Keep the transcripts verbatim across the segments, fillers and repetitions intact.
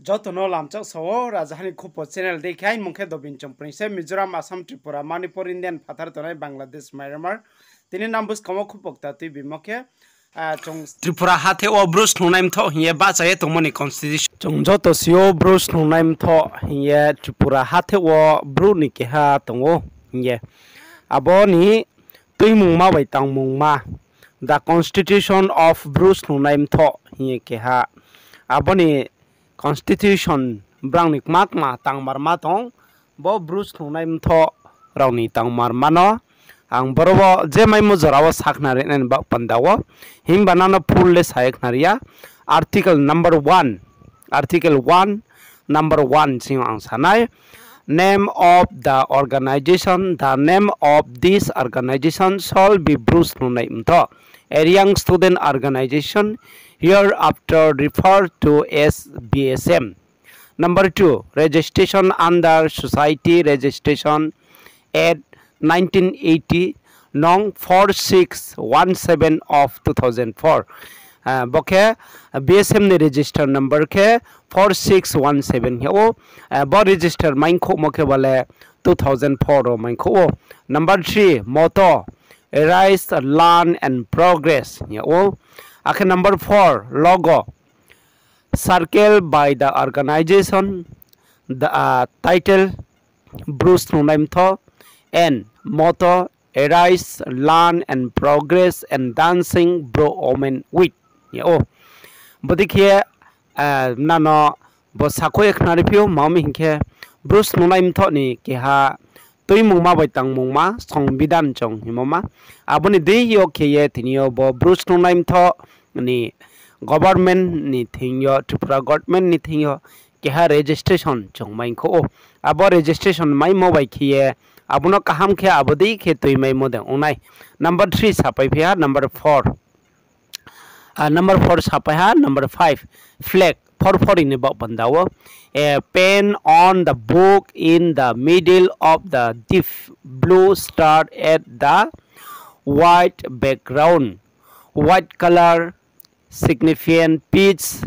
Joto no lamchak sao, Rajaha ni Khupo channel dei khe, aini mung khe Dobin Chongpreng se, Mizoram, Assam, Tripura, Manipur, Indian phathar tongnai Bangladesh, Myanmar. Tini nang buskang wo khupo kta tuibimo khe, Tripura hatheh wo Bru snungnai mthoh hing ye bahcha ye tongmo ni constitution. Chung joto si ou Bru snungnai mthoh hing ye Tripura hatheh wo Bru ni keha tong ou hing ye. Abo ni tuimungma bai tangmungma, the Constitution of Bru snungnai mthoh hing ye keha. Abo ni constitution brang ni kma kma tangmarma tong, bo Bru snungnai mthoh rao ni tangmarma no ang boro wo je maimo jora wo sakhnari nai ni baoh panda wo, himba nang no full le sa ye khnari ya. Article number one, Article one, number one sing yo ang sa nai, Name of the organization, the name of this organization shall be Bru snungnai mthoh, Aryan Student Organization, hereafter referred to as B S M. Number two, registration under Society Registration Act nineteen eighty, nong four six one seven of two thousand four. Bo khe B S M ni register number khe four six one seven khe ou. Bo register maingkhouhmo khe bale two thousand four wo maingkhouh ou. Number three, motto, Arise, Learn and Progress hing yag ou. Akhe number four, logo, circle by the organization, the, uh, title, Bru snungnai mthoh, and motto, Arise, Learn and Progress and Dancing Bru Women Week hing yag ou. Bodei khe, nang no bo sakhouh ye khnari phi ou, ma mi hing khe, Bru snungnai mthoh ni keha tuimungma bai tangmungma, songbidhan chung hingmo ma. Abo ni deing yo khe ye tini yo bo Bru snungnai mthoh ni government ni thing yo, Tripura government ni thing yo keha registration chung maingkhouh ou. Abo registration maimo bai khe ye abo no kaham khe abo dei khe tuimaimo de ong nai. Number three sapai phi ha, number four. Number four sapai ha, number five, flag, phorphori ni baoh panda wo. A pen on the book in the middle of the deep blue star at the white background. White color significant peace,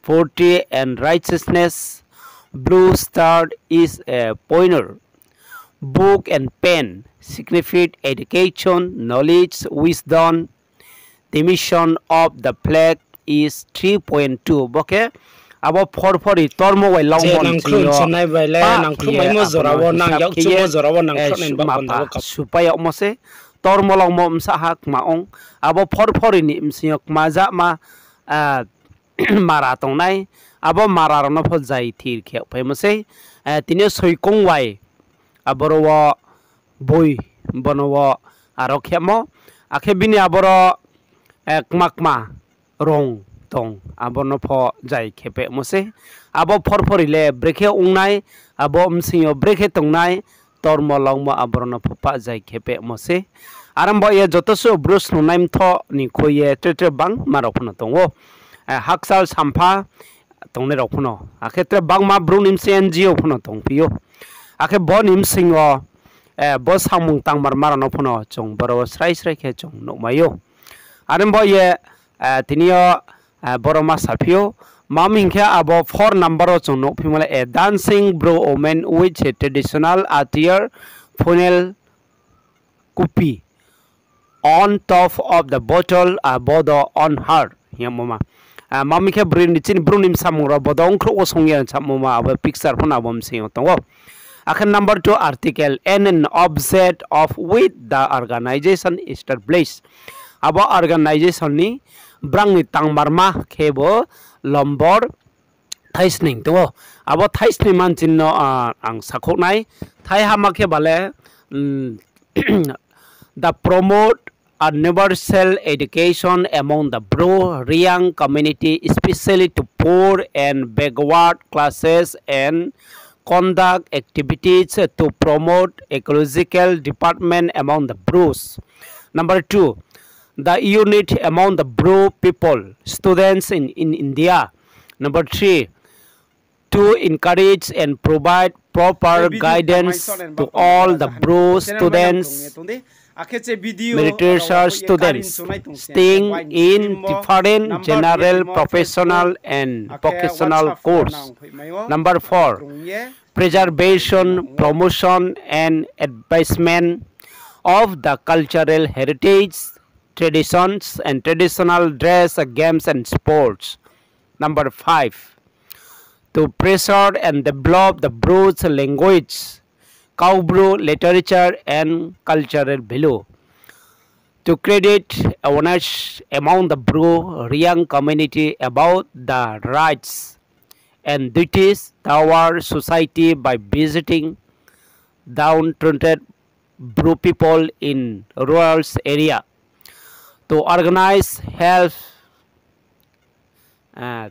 purity and righteousness. Blue star is a pointer. Book and pen significant education, knowledge, wisdom. Dimension of the flag is three point two. Bo khe abo phorphori tormo bai langmo nang khruh se nai bai le, nang khruh maimo jora wo, nang yak chumo jora wo nang khruh nai ba panda wo kap supai yagmo se. Tormo langmo bsa ha kma ong. Abo phorphori ni bsing yo kma jama mara tongnai. Abo mara rao no pho zai thir khe yagphaimo sei. Tini yo soikong bai aboro wo boi bono wo aro khemo. Akhe bini aboro kma kma rong tong, abo no pho zai khepehmo sei. Abo phorphori le brekhe ong nai, abo bsing yo brekhe tong nai, tormo langmo aboro no pho pah zai khepehmo sei. Are ong baoh ye joto suh Bru snungnai mthoh ni khui ye tre tre bangma rao pho no tong ou. Hakchal sampha tongnai rao pho no, akhe tre bangma Bru ni bsing N G O pho no tongphi ou. Akhe bo ni bsing yo bo samung tangmarma rao no pho no chung boro wo srai srai khe chung nuhmai ou. Are ong baoh ye tini yo boro ma saphi ou, ma mi hing khe abo four number wo chung nuhphimo le, a dancing Bru woman with a traditional attire, funnel kupi, on top of the bottle, a bodo on her hing yagmo ma. Ma mi khe broi ni chini Bru ni bsamung rao bodo ongkhrouh wo song ye samo ma, abo picture pho no abo bsing yo tong ou. Akhe number two article, an object of with the organization established. Abo organization ni brang ni tangmarma khe bo lombor thaisning tong ou. Abo thaisning manchini no ang sakhouh nai. Thaihama khe bale, the promote universal education among the Bru Reang community, especially to poor and backward classes, and conduct activities to promote ecological development among the Brus. Number two, the unity among the Bru people, students in, in India. Number three, to encourage and provide proper guidance to all the Bru students Akhe che video Military aro research abo ye students karin chunai tong se staying bai in chimbo different number general, ye timo professional, Facebook and akhe vocational WhatsApp course. Nang hoihmai o. Number four, krung ye preservation, promotion, and advancement of the cultural heritage, traditions, and traditional dress, games, and sports. Number five, to preserve and develop the Bru language, Kaubru literature and cultural value. To create awareness among the Bru Reang community about the rights and duties toward society by visiting downtrodden Bru people in rural area. To organize health Ah,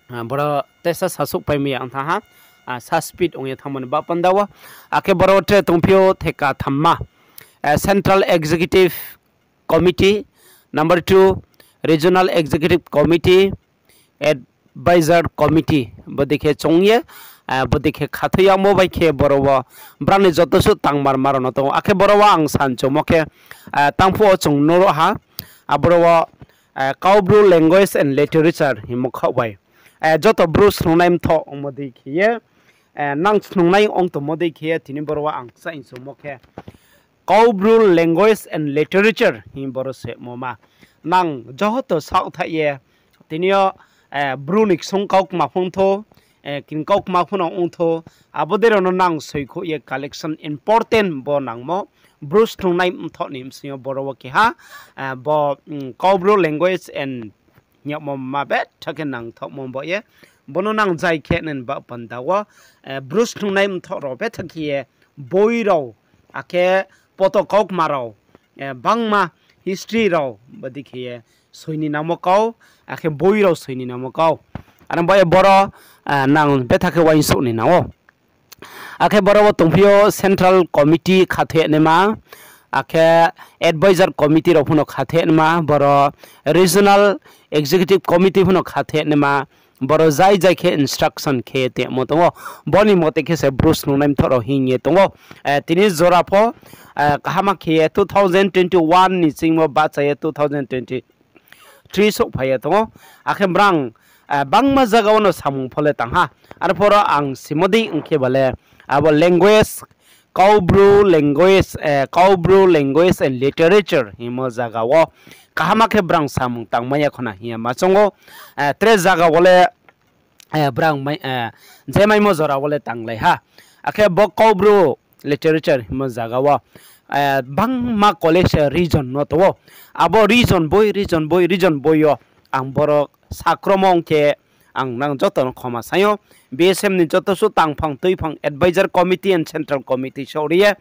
ah, boro tesa sasouh paimai ya ong thanng ha, ah, sa speed ong ye thanngmo ni baoh panda wo. Akhe boro tre tongphi ou theka thamma, ah, Central Executive Committee, number two, Regional Executive Committee, Advisor Committee, bodei khe chung ye, ah, bodei khe khathoi yagmo bai khe boro wo brang ni joto suh tangmar ma rao no tong ou. Akhe boro wo ang san chungmo khe, ah, tangphuh wo chung nuhro ha, aboro wo, ah, Kaubru language and literature hingmo khaoh bai, ah, joto Bru snungnai mthoh ongmo dei khe ye, ah, nang snungnai ong tongmo dei khe ye tini boro wo ang kchaih chungmo khe Kaubru language and literature hing boro semo ma. Nang joto saohthaih ye, tini yo, eh, Bru ni ksung kaukma phung thou, eh, kini kaukma phuno ong thou, abo dei rao no nang soikhouh ye collection important bo nangmo, Bru snungnai mthoh ni bsing yo boro wo keha, eh, bo, mm, Kaubru language and hing yagmo ma betha khe nangthaohmo bo ye. Bono nang zai khe nini baoh panda wo, eh, Bru snungnai mthoh rao betha khe ye boi rao, akhe poto kaukma rao, eh, bangma history rao bodei khe ye soi ni nangmo kau, akhe boi rao soi ni nangmo kau. Are bo ye boro, eh, nang betha khe uaingsouh ni nang ou. Akhe boro wo tongphi ou Central Committee khathoi naima, akhe Advisor Committee rao phuno khathoi naima, boro Regional Executive Committee phuno khathoi naima, boro zai zai khe instruction khe ye tongmo tong ou. Bo ni mote khe se Bru snungnai mthoh rao hing ye tong ou. Eh, tini jora pho, eh, kaham khe ye two thousand twenty-one ni chingmo bahcha ye two thousand twenty-three souhphai ye tong ou. Akhe brang, eh, bangma zaga wo no samung pho le tang ha. Arphuh ro ang simo dei ong khe ba le, abo language, Kaubru language, eh, Kaubru language and literature hingmo zaga wo kaham khe brang samung tangmai ya khona hing ye ma choung ou. Eh, tre zaga wo le, eh, brang mai, eh, je maimo jora wo le tanglai ha. Akhe bo Kaubru literature hingmo zaga wo, eh, bangma college, eh, region no tong ou. Abo region boi, region boi, region boi yo ang boro sakromo ong khe ang nang joto no khoma sai ou. B S M ni joto suh tangphang tuiphang Advisor Committee and Central Committee souh ri ye,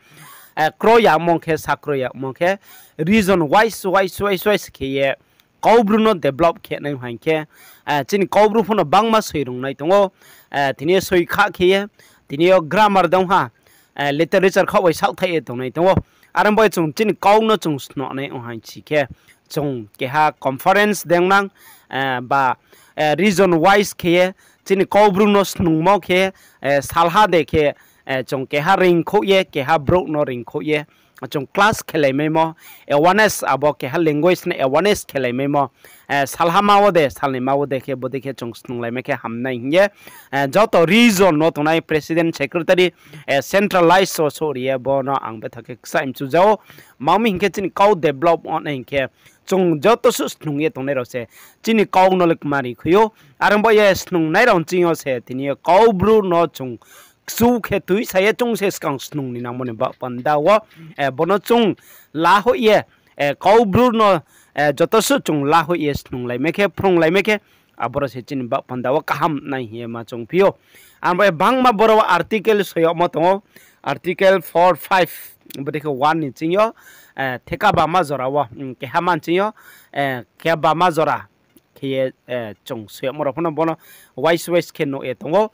eh, kroi yagmo khe, sakroi yagmo khe, region wise, wise, wise, wise khe ye Kaubru no develop khe nai haing khe, eh, chini Kaubru phuno bangma soi rungnai tong ou, eh, tini yo soi kha khe ye, tini yo grammar dong ha, eh, literature khaoh bai saohthaih ye tongnai tong ou. Are bo ye chung chini kau no chung snungnai ong haing si khe, chung keha conference deng nang, eh, ba, eh, region wise khe ye, chini Kaubru no snungmo khe, eh, salha de khe, eh, chung keha reingkhouh ye, keha brouh no reingkhouh ye, chung class khelai maimo, awareness abo keha language ni awareness khelai maimo, eh, salhama wo de, salnaima wo de khe, bodei khe chung snunglai mai khe hamnai hing ye, eh, joto region no tongnai president, secretary, eh, centralize wo souh ri ye, bo no ang betha khe kchaih mchu jao. Ma mi hing khe chini kau develop ong nai hing khe, chung joto suh snung ye tongnai rao se chini kau no le kmari khui ou. Are bo ye snungnai rao ching yo se tini yo Kaubru no chung kchu khe tuisa ye chung se skang snung ni nangmo ni baoh panda wo, eh, bo no chung lahoih ye, eh, Kaubru no, eh, joto suh chung lahoih ye snunglai mai khe, phrunglai mai khe, aboro se chini baoh panda wo kaham nai hing ye ma choungphi ou. Abo ye bangma boro wo article soi yagmo tong ou, article four, five, bodei khe one ni ching yo, eh, theka bama jora wo, mm, keha man ching yo, eh, keha bama jora khe ye, eh, chung soi yagmo rao pho no bo no wise wise khe nuh ye tong ou,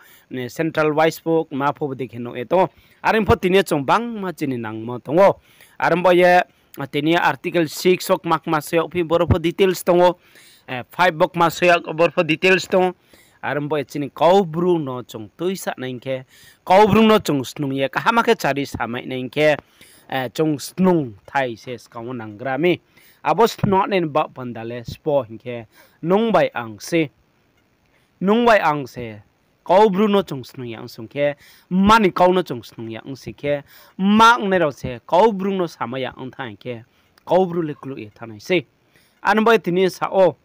central wise pho, ma pho bodei khe nuh ye tong ou. Are pho tini yo chung bangma chini nangmo tong ou. Are bo ye, tini yo article six wo kma kma soi yagphi boro pho details tong ou, eh, five bo kma soi yag boro pho details tong ou. Are bo ye chini Kaubru no chung tuisa nai hing khe, Kaubru no chung snung ye kaham khe chari samai nai hing khe, chung snung thai se skang wo nanggra mi. Abo snungnai ni baoh panda le sbo hing khe, nung bai ang se, nung bai ang se Kaubru no chung snung ya ong sing khe, mma ni kau no chung snung ya ong sing khe, mma ongnai rao se Kaubru no samai ya ong thanng khe, Kaubru le kluh ye thanngnai sei. Ani bai tini sa ou,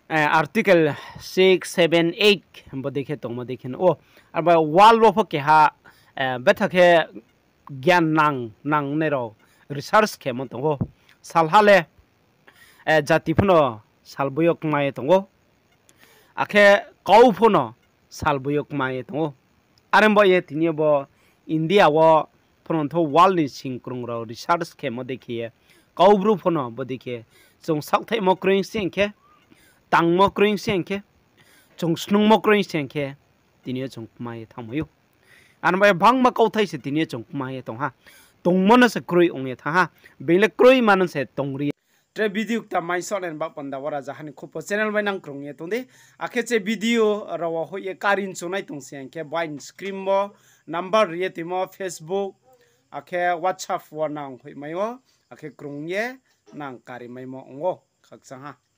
article six, seven, eight bodei khe tongmo dei khe nuh ou. Abo world wo pho keha, betha khe gian nang, nangnai rao research khemo tong ou. Salha le jati pho no salboi yo kma ye tong ou. Akhe kau pho no salboi yo kma ye tong ou. Are bo ye tini yo bo India wo pho no tho world ni singkrung rao research khemo dei khe ye, Kaubru pho no bodei khe, chung saohthaihmo kroi se hing khe, tangmo kroi se hing khe, chung snungmo kroi se hing khe, tini yo chung kma ye thanngmai ou. Ani bai bangma kauthai se tini yo chung kma ye tong ha. Tongmo no se kroi ong ye thanng ha. Being le kroi mano se tongri. Tre video kta maisoh nai ni baoh panda wo raja ha ni khupo channel bai nang krung ye tong di. Akhe che video rao wo hoih ye kari chungnai tong se hing khe, bai ni screen wo number ri ye toimo Facebook, akhe WhatsApp wo nang hoihmai ou, akhe krung ye nang kari maimo ong ou, khakchang ha.